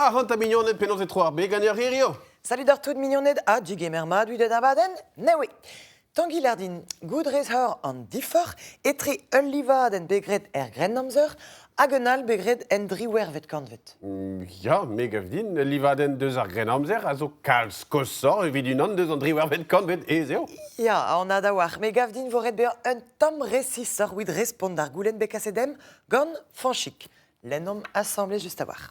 Ac'hanta mignoned, penaos e tro ar beg ganeoc'h hirio? Salut d'ar tout mignoned ha digemer mat evit an abadenn Newe. Tangi Lardin, goudrez-hor an diforc'h etre ul livadenn bet graet er Grennamzer hag un all bet graet en driwec'hvet kantved. Ya, me gav din, ul livadenn deus ar Grennamzer a zo kalz koshoc'h evit unan deus an driwec'hvet kantved, ez eo. Ya, anat a-walc'h, me gav din vo ret bezañ un tamm resisoc'h evit respont d'ar goulenn bet kaset demp gant Fañchig. Lennomp asambles just a-walc'h.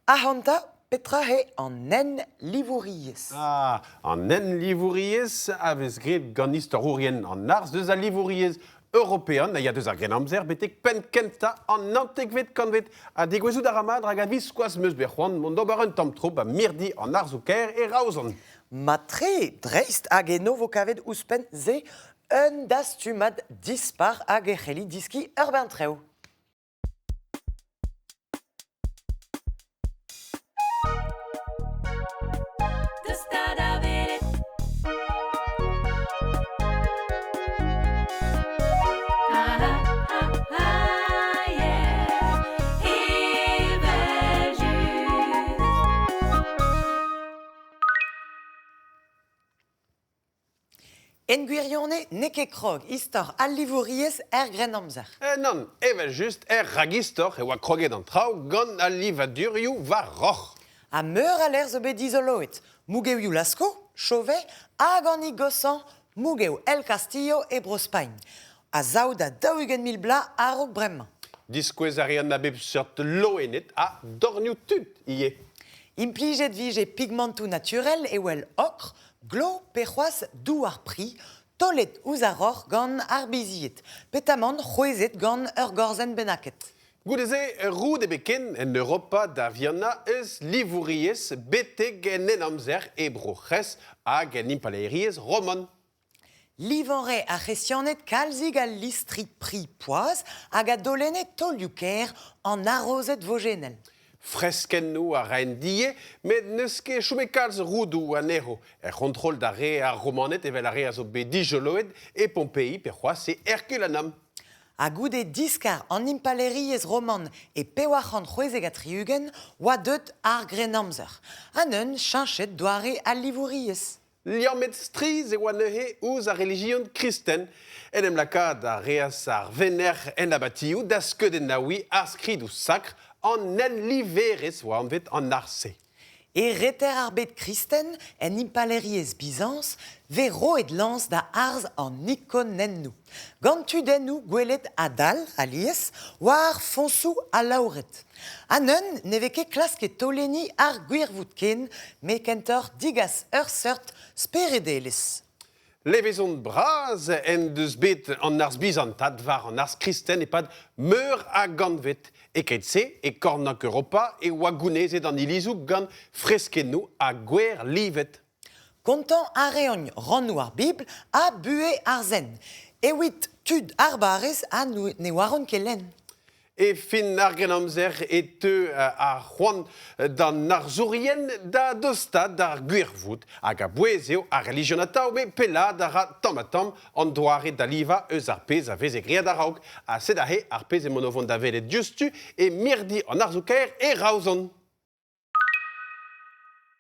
Ac'hanta, petra eo an henlivouriezh? Ah, an henlivouriezh a vez graet gant istorourien an arz deus al livouriezh european a ya deus ar Grennamzer betek penn kentañ an naontekvet kantved. Ha degouezhout a ra mat rak a-viskoazh 'm eus bet c'hoant mont d'ober un tamm tro ba mirdi an arzoù-kaer e Raozhon. Mat-tre, dreist, hag eno vo kavet ouzhpenn se un dastumad dispar hag e c'helli diskiñ ur bern traoù. Tosta da welet. Ah ah ah ah yeah, evel-just. En gwirionez n'eo ket krog istor al livouriezh er Grennamzer. Nann, evel-just, er ragistor e oa kroget an traoù gant al livadurioù war roc'h. Ha meur a lec'h zo bet dizoloet. Mougevioù Lascaux, Chauvet hag an gosañ mougev El Castillo e Bro-Spagn, a sav da 40 mil bloaz a-raok bremañ. Diskouez a reont a bep seurt loened ha dornioù tud ivez. Implijet vije pigmentoù naturel evel okr, Glo pe c'hoazh douar pri, taolet ouzh ar roc'h gant ar bizied, petamant c'hwezhet gant ur gorzenn bennaket. Goude-se, roud ebet ken en Europa da vihanañ eus livouriezh betek en Henamzer e Bro-C'hres hag en Impalaeriezh roman. Livañ 'rae ar C'hresianed kalzik al listri pri poazh hag a dolenne taolioù-kaer an harozed vojennel. Freskennoù a raent ivez, met n'eus ket chomet kalz roudoù anezho. Er c'hontrol da re ar Romaned evel ar re a zo bet dijoloet e Pompei pe c'hoazh e Herculanum. Ha goude diskar an impalaeriezh roman e 476 oa deuet ar Grennamzer, ha neuze cheñchet doare al livouriezh. Liammet strizh e oa neuze ouzh ar relijion kristen. En em lakaat a reas ar venec'h en abatioù da skeudennaouiñ ar skridoù sakr, an enliverezh oa anvet an arz-se. E reter ar bed kristen, en impalaeriezh Bizañs, vez roet lañs da arz an ikonennoù. Gant tudennoù gwelet adal, alies, war foñsoù alaouret. Ha neuze ne vez ket klasket taolenniñ ar gwirvoud ken, met kentoc'h degas ur seurt speredelezh. Levezon bras en deus bet an arz bizantat war an arz kristen e-pad meur a gantved. E-keit-se, e kornôg Europa e oa gounezet an ilizoù gant freskennoù ha gwer livet. Kontañ a reont rannoù ar Bibl ha buhez ar sent, evit tud ar barrez ha ne oaront ket lenn. E fin ar Grennamzer e teu ar c'hoant d'an arzourien da dostaat d'ar gwirvoud hag a-bouez eo ar relijion atav met pellaat a ra tamm-ha-tamm an doare da livañ eus ar pezh a veze graet a-raok ha sed aze ar pezh emaon o vont da welet diouzhtu e mirdi an arzoù-kaer e Roazhon.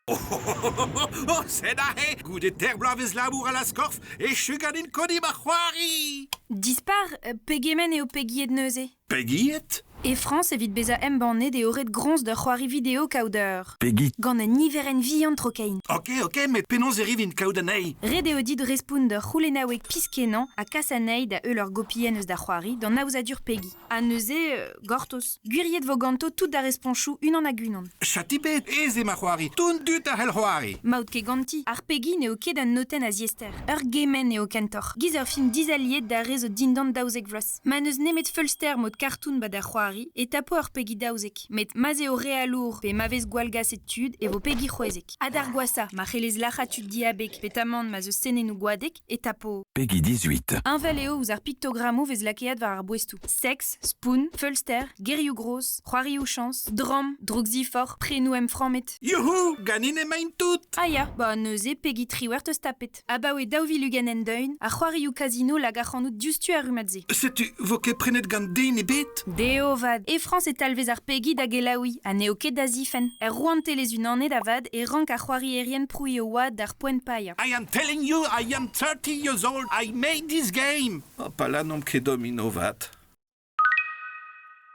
Oh, sed aze! Goude teir bloavezh labour a-lazh-korf echu ganin kodiñ ma c'hoari! Dispar, pegement eo pegiet neuze? Pegiet? E Frañs evit bezañ embannet eo ret groñs d'ur c'hoari video kaout ur... Pegit. Gant un niverenn vihan tro-kein. Ok, ok, met penaos e rivin kaout anezhi? Ret eo dit respont d'ur c'houlennaoueg pizh-kenañ ha kas anezhi da heul ur gopienn eus da c'hoari d'an aozadur Peggy. Ha neuze, gortoz. Gwiriet vo ganto tout da responchoù unan hag unan. Chatibet, aes eo ma c'hoari. Tout an dud a c'hell c'hoari. Maout ket ganti. Ar Peggy n'eo ket un notenn a ziaester. Ur gemenn eo kentoc'h. Giz ur film dizaliet d'ar re zo dindan 12 vloaz. Ma n'eus nemet feulster mod cartoon 'ba da c'hoari e tapo ur Peggy 12. Met ma'z eo realour pe ma vez gwallgaset tud e vo Peggy 16. Ha d'ar gwashañ, ma c'hellez lac'hañ tud diabeg petamant ma'z eus senennoù gwadek e tapo Peggy 18. Heñvel eo ouzh ar piktogramoù 'vez lakaet war ar boestoù. Seks, spoon, feulster, gerioù gros, c'hoarioù chañs, dramm, droukziforc'h, prenoù emframmet. Youhou, ganin emaint tout! Ah ya, ba neuze Peggy 18 eus tapet. Abaoe 2020 end-eeun, ar c'hoarioù casino lak ac'hanout diouzhtu ar rummad-se. Setu, 'vo ket prenet gant den ebet? Deo 'vat. 'vat, e Frañs e talvez ar PEGI da gelaouiñ ha n'eo ket da zifenn. Er Rouantelezh-Unanet avat e rank ar c'hoarierien prouiñ o oad d'ar poent paeañ. I am telling you I am 30 years old, I made this game! Hopala, n'omp ket domino 'vat.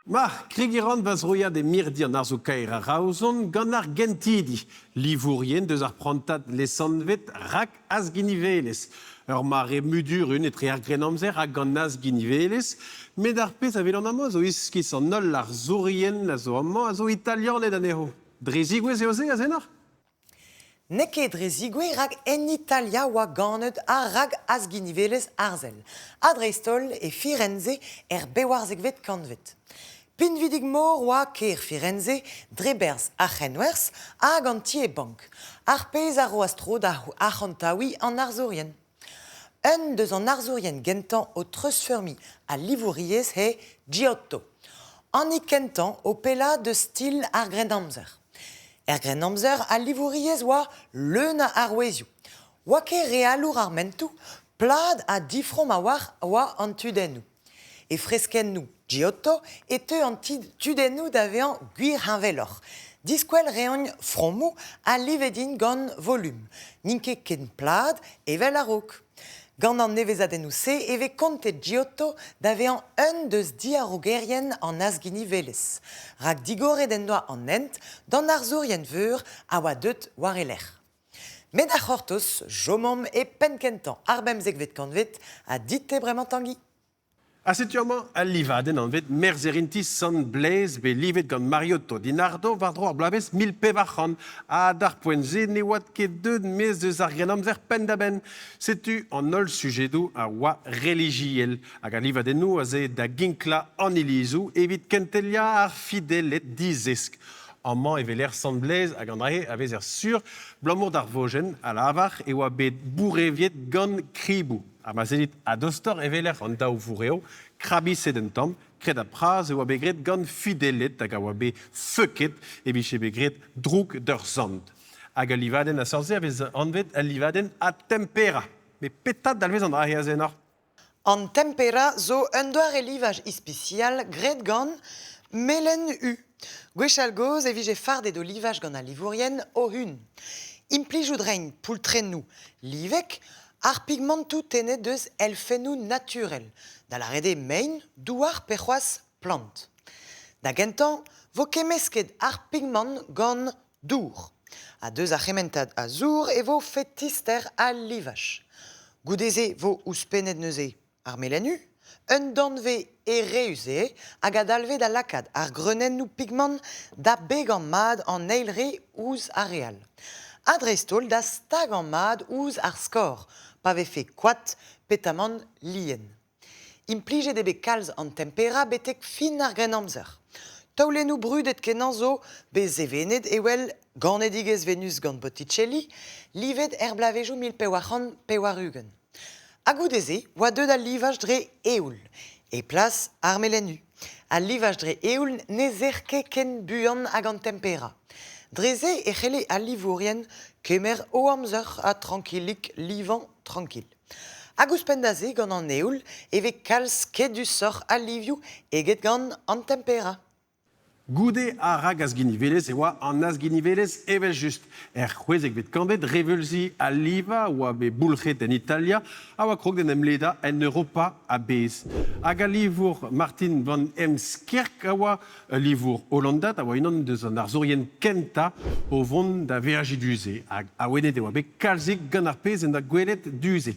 Ma, kregiñ a ran va zroiad e mirdi an arzoù-kaer a Raozhon gant ar gentidi, livourien deus ar prantad lesanvet rak-azginivelezh. Ur mare mudurun etre ar Grennamzer hag an azginivelezh, met ar pezh a welan amañ zo iskis an holl arzourien a zo amañ a zo italianed anezho. Dre zigouezh eo se, Azenor? N'eo ket dre zigouezh rak en Italia oa ganet ar rak-azginivelezh arzel, ha dreist-holl e Firenze er bevarzekvet kantved. Pinvidik-mor oa kêr Firenze dre berzh ar c'henwerzh hag an tiez-bank, ar pezh a roas tro da arc'hantaouiñ an arzourien. Un deus an arzourien gentañ o treuzfeurmiñ al livouriezh eo Giotto, hini kentañ o pellaat deus stil ar Grennamzer. Er Grennamzer, al livouriezh oa leun a arouezioù. Oa ket realour ar mentoù, plat ha difrom a-walc'h oa an tudennoù. E freskennoù Giotto e teu an tudennoù da vezañ gwirheñveloc'h. Diskwel 'reont fromoù ha livet int gant volum. N'int ket ken plat evel a-raok. Gant an nevezadennoù-se e vez kontet Giotto da vezañ un deus diarogerien an azginivelezh, rak digoret en doa an hent d'an arzourien veur a oa deuet war e lerc'h. Met da c'hortoz, chomomp e penn-kentañ ar bemzekvet kantved ha dit-te bremañ Tangi. Ha setu amañ al livadenn anvet Merzherinti Sant Blaise bet livet gant Mariotto Di Nardo war-dro ar bloavezh 1400. Ha d'ar poent-se ne oad ket deuet maez eus ar Grennamzer penn-da-benn. Setu an holl sujedoù a oa relijiel hag al livadennoù aze da ginklañ an ilizoù evit kenteliañ ar fideled dizesk. Amañ e weler Sant Blaise hag an dra-se a vezer sur abalamour d'ar vojenn a lavar e oa bet boureviet gant kriboù. Ha ma sellit a-dostoc'h e weler an daou vourev krabiset un tamm, kredapl-bras e oa bet graet gant fideled hag a oa bet feuket e vije bet graet droug d'ur sant. Hag al livadenn a seurt-se a vez anvet al livadenn a tempera. Met petra dalvez an dra-se aze enoc'h? An tempera zo un doare livaj ispisial graet gant melen-u. Gwechall-gozh e vije fardet o livaj gant al livourien o-un. Implijout 'raint poultrennoù livek, ar pigmentoù tennet eus elfennoù naturel, da lâret eo mein, douar pe c'hoazh plant. Da gentañ 'vo kemmesket ar pigment gant dour. Ha deus ar c'hementad a zour e vo fetister al livaj. Goude-se 'vo ouzhpennet neuze ar melen-u, un danvez ereüs eo hag a dalvez da lakaat ar greunennoù pigmant da begañ mat an eil re ouzh ar re all. Ha dreist-holl da stagañ mat ouzh ar skor, pa vefe koad petamant lien. Implijet eo bet kalz an tempera betek fin ar Grennamzer. Taolennoù brudet-kenañ zo bet sevenet evel Ganedigezh Venus gant Botticelli, livet er bloavezhioù 1480. Ha goude-se oa deuet al livaj dre eoul, e plas ar melen-u. Al livaj dre eoul ne zec'h ket ken buan hag an tempera. Dre-se e c'helle al livourien kemer o amzer ha trankilik livañ trankil. Hag ouzhpenn da se, gant an eoul e vez kalz skedusoc'h al livioù eget gant an tempera. Goude ar ragazginivelezh e oa an azginivelezh evel-just. Er c'hwezekvet kantved, reveulzi al livañ a oa bet boulc'het en Italia a oa krog d'en em ledañ en Europa a-bezh. Hag al livour Martin van Heemskerk a oa ul livour hollandat a oa unan deus an arzourien kentañ o vont da veajiñ du-se hag awenet e oa bet kalzik gant ar pezh en doa gwelet du-se.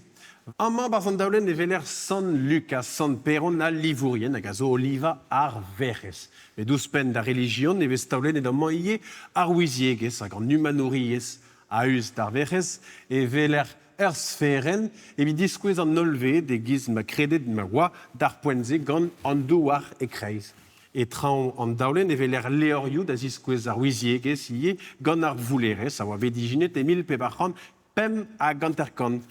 Amañ 'barzh an daolenn e weler Sant Luk ha Sant Paeron al livourien hag a zo o livañ ar Werc'hez. Met ouzhpenn d'ar relijion e vez taolennet amañ ivez ar ouiziegezh hag an humanouriezh. A-us d'ar Werc'hez e weler ur sferenn evit diskouez an hollved e-giz ma kreded ma oa d'ar poent-se gant an douar e-kreiz. E traoñ an daolenn e weler levrioù da ziskouez ar ouiziegezh ivez gant ar voullerezh a oa bet ijinet e 1455.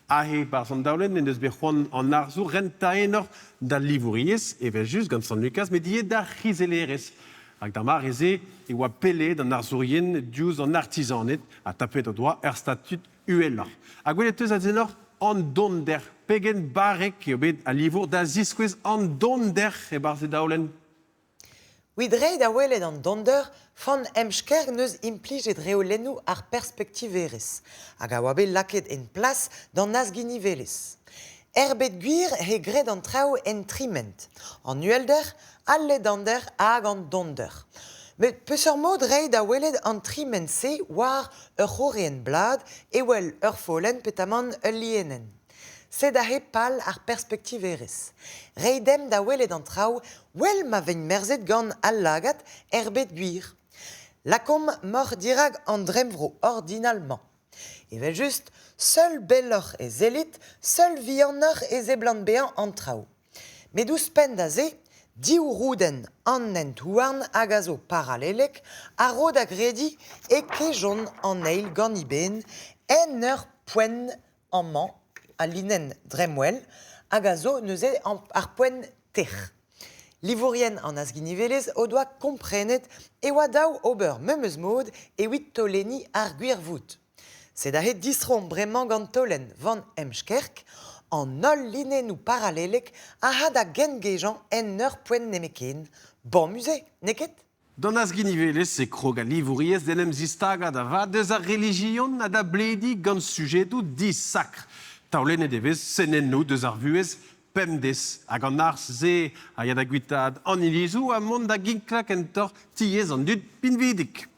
Aze 'barzh an daolenn en deus bet c'hoant an arzour rentañ enor d'al livouriezh, evel-just gant Sant Lukaz, met ivez d'ar c'hizellerezh. Rak d'ar mare-se e oa pellet an arzourien diouzh an artizaned ha tapet o doa ur statud uheloc'h. Ha gwelet 'teus azenor an donder. Pegen barrek eo bet al livour da ziskouez an donder e-barzh e daolenn. Evit reiñ da welet an donder, Van Heemskerk 'neus implijet reolennoù ar perspektiverezh hag a oa bet lakaet en plas d'an azginivelezh. Er bed gwir eo graet an traoù en tri ment, an uhelder, al ledander hag an donder. Met peseurt mod reiñ da welet an tri ment-se war ur c'horreenn blad evel ur follenn petamant ul lienenn? Sed aze pal ar perspektiverezh. Reiñ demp da welet an traoù well ma vegn merzet gant al lagad er bed gwir. Lakaomp moc'h dirak an dremmvro ordinal-mañ. Evel-just, seul belloc'h e sellit, seul vihanoc'h e seblant bezañ an traoù. Met ouzhpenn da se, div roudenn an hent-houarn hag a zo parallelek a ro da grediñ e kejont an eil gant eben en ur poent amañ al linenn dremmwel hag a zo neuze ar poent tec'h. Livourien an azginivelezh o doa komprenet e oa dav ober memes mod evit taolenniñ ar gwirvoud. Sed aze distroomp bremañ gant taolenn Van Heemskerk, an holl linennoù parallelek a ra da gengejañ en ur poent nemetken. Bamus eo, n'eo ket? D'an azginivelezh e krog al livouriezh d'en em zistagañ da vat eus ar relijion ha da blediñ gant sujedoù disakr. Taolennet e vez senennoù deus ar vuhez pemdez hag an arz-se a ya da guitaat an ilizoù ha mont da ginklañ kentoc'h tiez an dud pinvidik.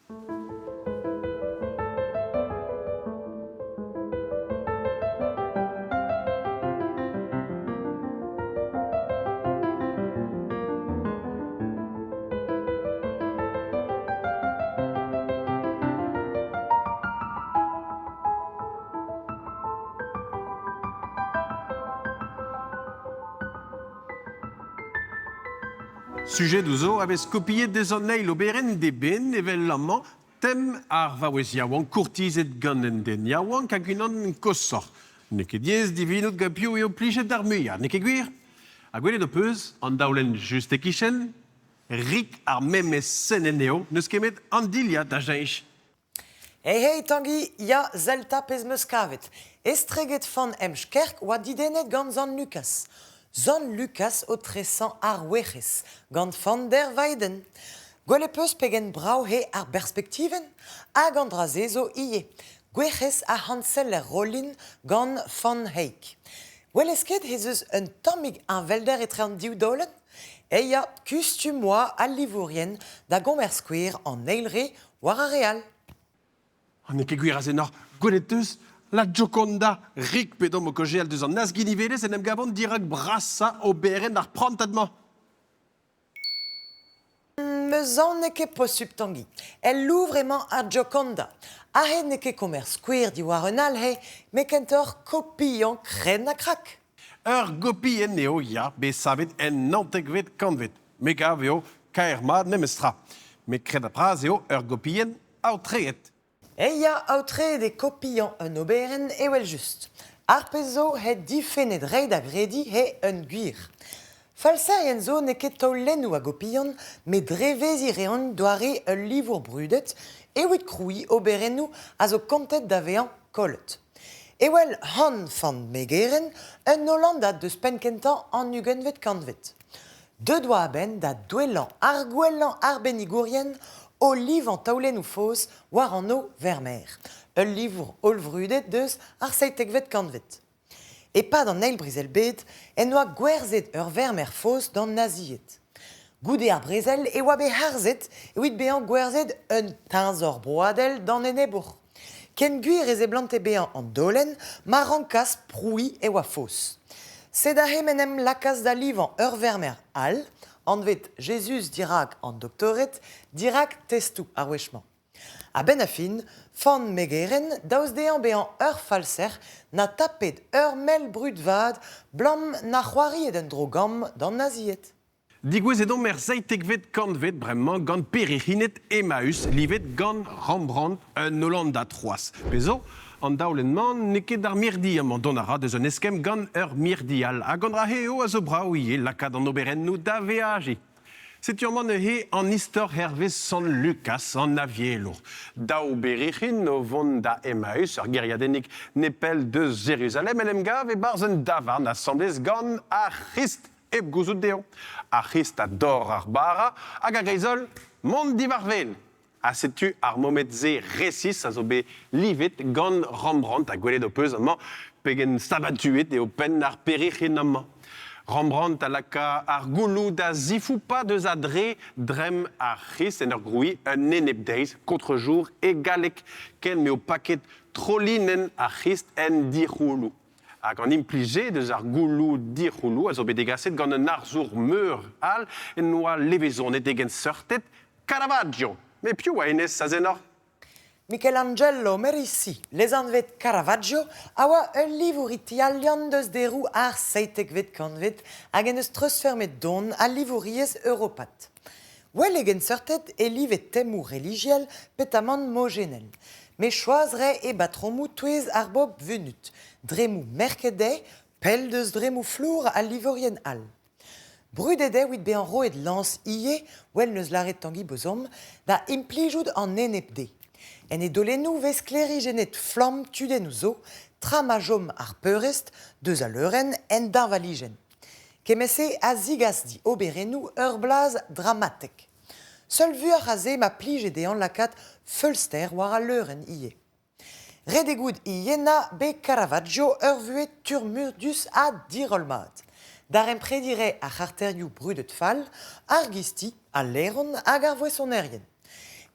Sujedoù zo a vez kopiet deus an eil oberenn d'eben evel amañ Tem ar vaouez yaouank kourtizet gant un den yaouank hag unan koshoc'h. N'eo ket diaes divinout gant piv eo plijet d'ar muiañ, n'eo ket gwir? Ha gwelet ho peus an daolenn just e-kichen? Rik ar memes senenn eo, n'eus ket met an dilhad da cheñch. Hey hey Tangi, ya, sell 'ta pezh 'm eus kavet. Estreget Van Heemskerk oa didennet gant Sant Lukaz. Sant Lukaz o tresañ ar Werc'hez, gant Van der Weyden. Gwelet 'peus pegen brav eo ar berspektivenn? Hag an dra-se zo ivez. Gwerc'hez ar c'hanseller Rollin gant Van Eyck. Gwelez ket ez eus un tammig heñvelder etre an div daolenn? Eh ya, kustum oa al livourien da gomer skouer an eil re war ar re all. Ha n'eo ket gwir aze n'oc'h gwelet eus La Gioconda, rik p'edomp o kaozeal deus an azginivelezh en em gavont dirak brasañ oberenn ar prantad-mañ. Meus aon n'eo ket posupl Tangi. El Louvre emañ ar Gioconda. Aze n'eo ket komer skouer diwar un all eo, met kentoc'h kopiañ krenn ha krak. Ur gopienn eo, ya, bet savet en naontekvet kantved. Me gav eo kaer-mat memestra. Met kredapl-bras eo ur gopienn aotreet. Eh ya, aotreet eo kopiañ un oberenn evel-just. Ar pezh zo he difennet reiñ da grediñ eo un gwir. Falserien zo n'eo ket taolennoù a gopian, met dreveziñ reont doare ul livour brudet evit krouiñ oberennoù a zo kontet da vezañ kollet. Evel Han van Meegeren, un Hollandad deus penn-kentañ an ugentvet kantved. Deuet oa a-benn da douellañ ar gwellañ arbennigourien o livañ taolennoù faos war anv Vermeer, ul livour hollvrudet deus ar seitekvet kantved. E-pad an Eil Brezel-bed en doa gwerzhet ur Vermeer faos d'an nazied. Goude ar brezel e oa bet harzet evit bezañ gwerzhet un teñzor broadel d'an enebour. Ken gwir e seblante bezañ an daolenn ma rankas prouiñ e oa faos. Sed aze m'en em lakaas da livañ ur Vermeer all, anvet Jezuz dirak an doktored, dirak testoù ar wech-mañ. A-benn ar fin, Van Meegeren, daoust dezhañ bezañ ur falser, na tapet ur mell brud vat 'blam na c'hoariet un dro-gamm d'an nazied. Degouezhet omp er seitekvet kantved bremañ gant Peric'hined Emmaüs, livet gant Rembrandt, un Hollandad c'hoazh. Pezh zo, an daolenn-mañ n'eo ket ar mirdi amañ. Dont a ra deus un eskemm gant ur mirdi all. Hag an dra-se eo a zo brav ivez lakaat an oberennoù da veajiñ. Setu amañ neuze an istor hervez Sant Lukaz, an avielour. Daou beric'hin o vont da Emmaüs, ur gêriadennig nepell deus Jeruzalem, en em gav e-barzh un davarn asambles gant ar C'hrist. hep gouzout dezhañ. Ar C'hrist a dorr ar bara hag a-greiz-holl mont diwar wel. Ha setu ar momed-se resis a zo bet livet gant Rembrandt ha gwelet ho peus amañ pegen sabatuet eo penn ar peric'hin amañ. Rembrandt a laka ar gouloù da zifoupañ deus a-dre dremm ar C'hrist en ur grouiñ un enepdeiz contre-jour e galleg ken m'eo paket trolinenn ar C'hrist en dic'houloù. Hag an implij-se deus ar gouloù dic'houloù a zo bet degaset gant un arzour meur all en doa levezonet e genseurted Caravaggio. Met piv oa hennezh, Azenor? Michelangelo Merisi, lesanvet Caravaggio, a oa ul livour italian deus deroù ar seitekvet kantved hag en deus treuzfeurmet don al livouriezh europat. Well e genseurted e live temoù relijiel petamant mojennel. Met choaz 'rae e batromoù 'touez ar bobl vunut, dremmoù merket dezhe, pell deus dremmoù flour al livourien all. Brudet eo evit bezañ roet lañs ivez, well 'neus lâret Tangi Bozom, da implijout an enep-dezhe. En e dolennoù 'vez sklêrijennet flamm tudennoù zo, tra ma chom ar peurrest deus al leurenn en deñvalijenn. Kement-se a zigas di oberennoù ur blaz dramatek. Seul vuioc'h a se ma plije dezhañ lakaat feulster war al leurenn ivez. Ret eo goût ienañ bet Caravaggio ur vuhez turmudus ha diroll-mat. Daremprediñ 'rae ar c'harterioù brudet-fall, ar gisti, al laeron hag ar voesonerien.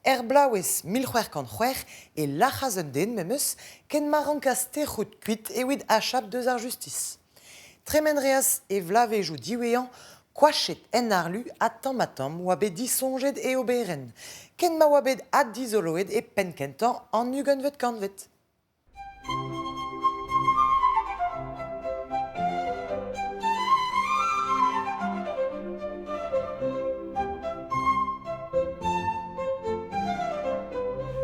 Er bloavezh 1606 e lac'has un den memes ken ma rankas tec'hout kuit evit achap deus ar justis. Tremen 'reas e vloavezhioù diwezhañ koachet en harlu ha tamm-ha-tamm oa bet disoñjet e oberenn, ken ma oa bet addizoloet e penn-kentañ an ugentvet kantved.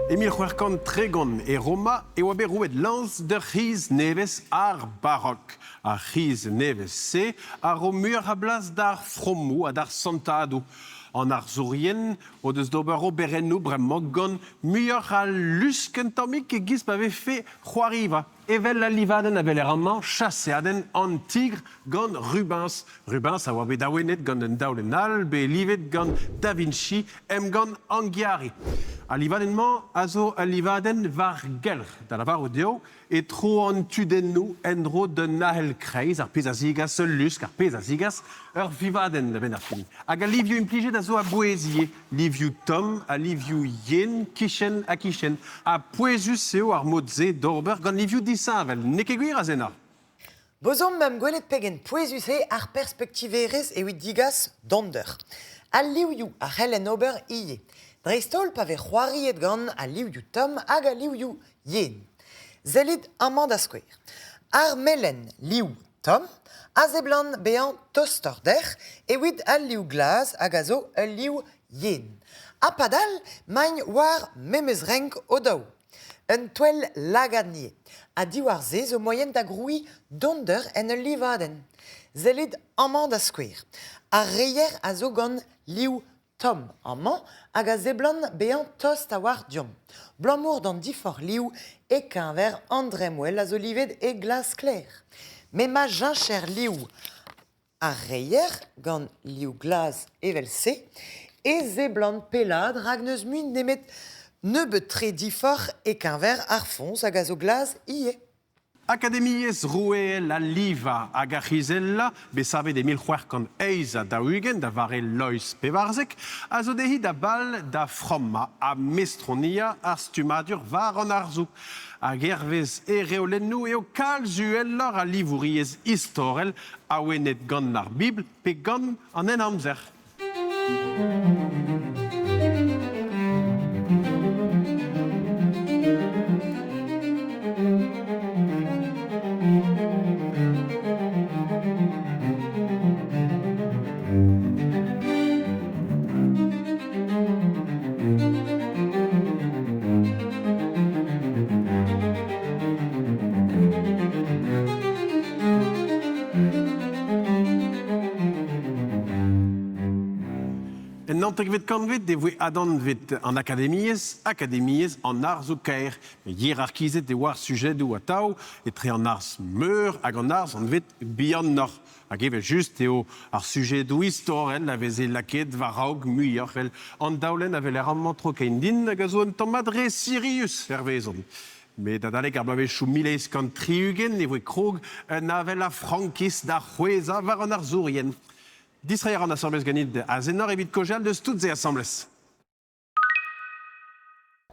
E 1630 e Roma e oa bet roet lañs d'ur c'hiz nevez ar barok. Ar c'hiz nevez-se a ro muioc'h a blas d'ar fromoù ha d'ar santadoù. An arzourien o deus d'ober oberennoù bremañ gant muioc'h a lusk un tammig e-giz ma vefe c'hoariva. Evel al livadenn a weler amañ, chaseadenn an tigr gant Rubens. Rubens a oa bet awenet gant un daolenn all bet livet gant Da Vinci, Emgann Anghiari. Al livadenn-mañ a zo ul livadenn war gelc'h, da lavarout eo e tro an tudennoù en-dro d'un ahel kreiz, ar pezh a zigas ul lusk, ar pezh a zigas ur vivadenn da benn ar fin. Hag al livioù implijet a zo a-bouez ivez, livioù tomm ha livioù yen, kichen ha kichen. Ha pouezus eo ar mod-se d'ober gant livioù disheñvel, n'eo ket gwir, Azena? Bozomp 'm gwelet pegen pouezus eo ar perspektiverezh evit digas donder. Al livioù a c'hell ober ivez, dreist-holl pa vez c'hoariet gant al livioù tomm hag al livioù yen. Sellit amañ da skouer. Ar melen liv tomm a seblant bezañ tostoc'h dec'h evit al liv glas hag a zo ul liv yen. Ha padal 'maint war memes renk o-daou. Un touell lagad ivez. Ha diwar-se zo moaien da grouiñ donder en ul livadenn. Sellit amañ da skouer. Ar reier a zo gant liv tomm amañ hag a seblant bezañ tost a-walc'h deomp. Abalamour d'an diforc'h liv e-keñver an dremmwel a zo livet e glas-sklaer. Met ma cheñcher liv ar reier gant liv glas evel-se e seblant pellaat rak n'eus mui nemet nebeut-tre diforc'h e-keñver ar foñs hag a zo glas ivez. Akademiezh roueel al livañ hag ar c'hizellañ, bet savet e 1648 da vare Loeiz XIV, a zo dezhi da bal da frammañ ha mestroniañ ar stummadur war an arzoù. Hag hervez e reolennoù eo kalz uheloc'h al livouriezh istorel awenet gant ar Bibl pe gant an Henamzer. En Naontekvet kantved e voe adanvet an akademiezh Akademiezh an arzoù-kaer. Met hierarkizet e oa ar sujedoù atav etre an arz meur hag an arz anvet bihanoc'h. Hag evel-just eo ar sujedoù istorel a veze lakaet war-raok muioc'h evel an daolenn a weler amañ tro-kein din hag a zo un tamm mat re sirius hervezon. Met adalek ar bloavezhioù 1860 e voe krog un avel a frankiz da c'hwezhañ war an arzourien. Distreiñ a ran asambles ganit Azenor evit kaozeal deus tout se asambles.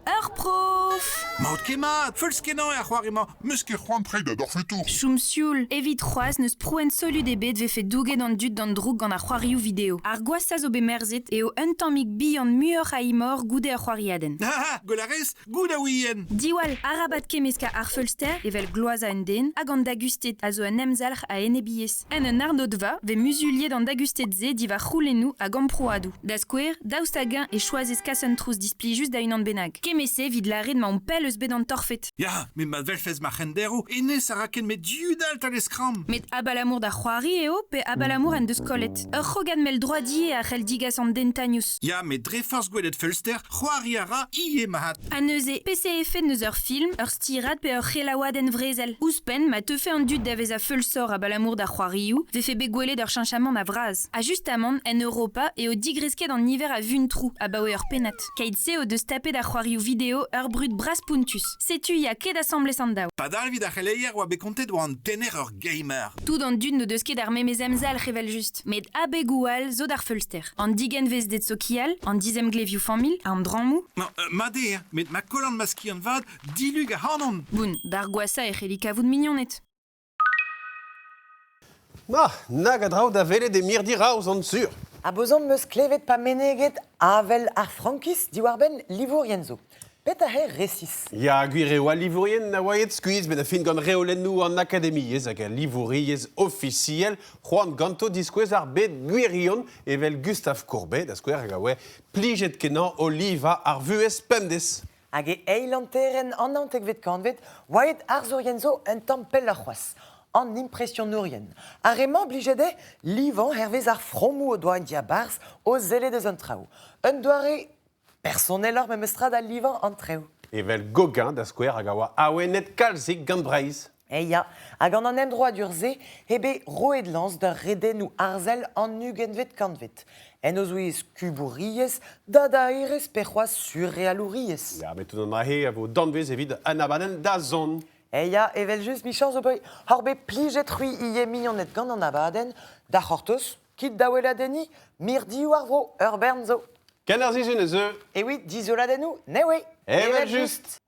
Ur prof! Maout ket mat, feuls-kenañ eo ar c'hoari-mañ. N'eus ket c'hoant treiñ da dorfetour. Chom sioul, evit c'hoazh n'eus prouenn solut ebet 'vefe douget an dud d'an droug gant ar c'hoarioù video. Ar gwashañ zo bet merzet eo un tammig bihan muioc'h a imor goude ur c'hoariadenn. Ah, gwell a rez, Goût a ouien. Diwall, arabat kemmeskañ ar feulster, evel gloazañ un den, hag an dagusted, a zo un emzalc'h a enebiezh. En un arnodva 'vez muzuliet an dagusted-se diwar c'houlennoù hag amprouadoù. Da skouer, daoust hag-eñ e choazez kas un trouz displijus da unan bennak? Kement-se evit lâret 'maomp pell eus bet an torfed. Ya, met ma welfes ma c'henderv, hennezh a ra ken met yudal 'tal e skramm. Met abalamour d'ar c'hoari eo pe abalamour en deus kollet? Ur c'hrogad mell-droadier a c'hell digas an den tagnous. Ya, met dre forzh gwelet feulster, c'hoari a ra ivez mat. Ha neuze, peseurt efed n'eus ur film, ur stirad pe ur c'helaouadenn vrezel? Ouzhpenn, ma teufe an dud da vezañ feulsoc'h abalamour d'ar c'hoarioù, 'vefe bet gwelet ur cheñchamant a-vras. Ha justamant, en Europa eo digresket an niver a vuntroù abaoe ur pennad. Keit-se o deus tapet ar c'hoarioù video ur brud bras-spontus. Setu ya ket asambles an daou. Padal evit ar c'heleier oa bet kontet oa an tenner ur gamer. Tout an dud n'o deus ket ar memes emzalc'h evel-just. Met abegoù all zo d'ar feulster. An digenvezded sokial, an dizemglevioù familh, an drammoù. Mat eo, met ma kollan ma skiant vat, dilug ac'hanon. Bon, d'ar gwashañ e c'helli kavout mignoned. Ma, nag a draoù da welet e mirdi Raozhon sur. Ha bozon 'm eus klevet pa meneget avel ar frankiz diwar-benn livourien zo. Petra eo resis? Ya, gwir eo, al livourien a oa aet skuizh met a fin gant reolennoù an akademiezh hag al livouriezh ofisiel, c'hoant ganto diskouez ar bed gwirion evel Gustave Courbet, da skouer, hag a oa plijet-kenañ o livañ ar vuhez pemdez. Hag e eil hanterenn an naontekvet kantved oa aet arzourien zo un tamm pelloc'h c'hoazh, an impresionourien. Ar re-mañ 'blije dezhe livañ hervez ar fromoù o doa en diabarzh o sellet eus an traoù. Un doare personeloc'h memestra da livañ an traoù. Evel Gauguin, da skouer, hag a oa awenet kalzik gant Breizh. Eh ya, ha gant an emdroadur-se eo bet roet lañs d'ur redennoù arzel an ugentvet kantved. En o zouez kubouriezh, dadaerezh pe c'hoazh surrealouriezh. Ya, met tout an dra-se a vo danvez evit un abadenn da zont. Eh ya, evel-just, 'michañs zo bet hor bet plijet-c'hwi ivez mignoned gant an abadenn. Da c'hortoz, kit da weladenniñ mirdioù ar vro, ur bern zo. Ken ar sizhun ez eo. E oui, dizoladennoù, newe. Evel-just.